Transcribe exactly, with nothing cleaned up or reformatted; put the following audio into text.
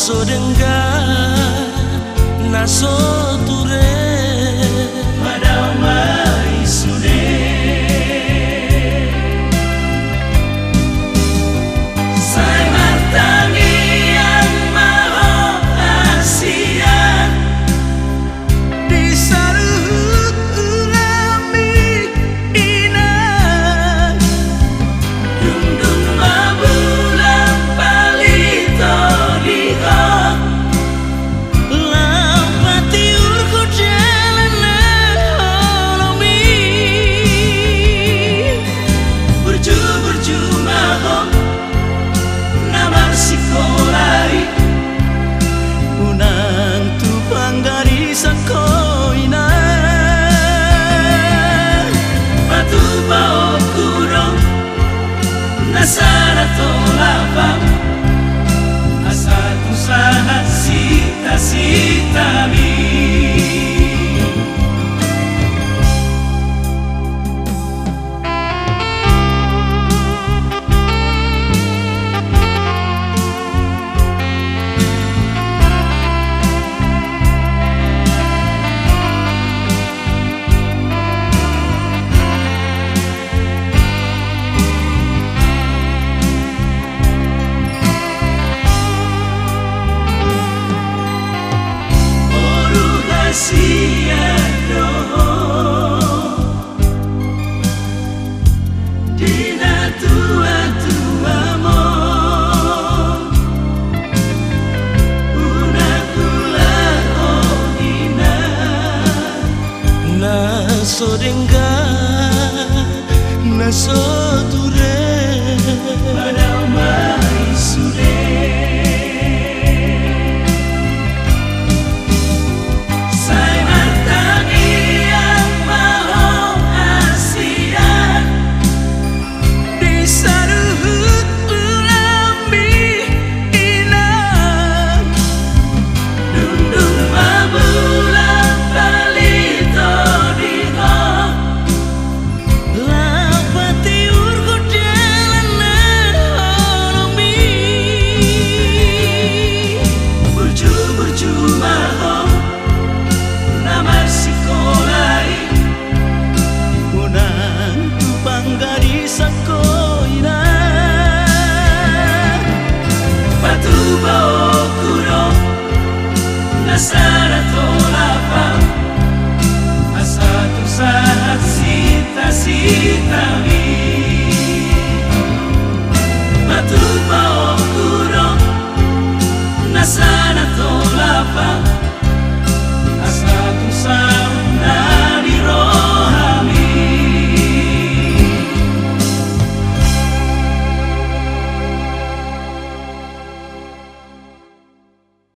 So denggan na so ture. Madao ma i sude. Sai martangiang ma ho hasian. Di saluhut ulaonmi, Inang. Dung dung ma bulan palito di ho. Laho patiur ho dalan na holong i. Burju burju ma ho na marsikola i. Unang tu panggadisangko, Inang. Patupaonku do na sada tolap am, asa tu sahat sitasitami. Boru hasian do ho. Di natuatuam on, unang ulaon, Inang. Na so denggan na so ture. Madao ma i sude. Sai martangiang ma ho hasian. Di saluhut ulaonmi, Inang. Dung dung ma bulan palito di ho. Laho patiur ho dalan na holongmi. Burju burju ma ho na marsikola i. Unang tu panggadisangko, Inang. Patupaonku do na sada tolap am, asa tu sahat sitasitami. Patupaonku do na sada tolap am,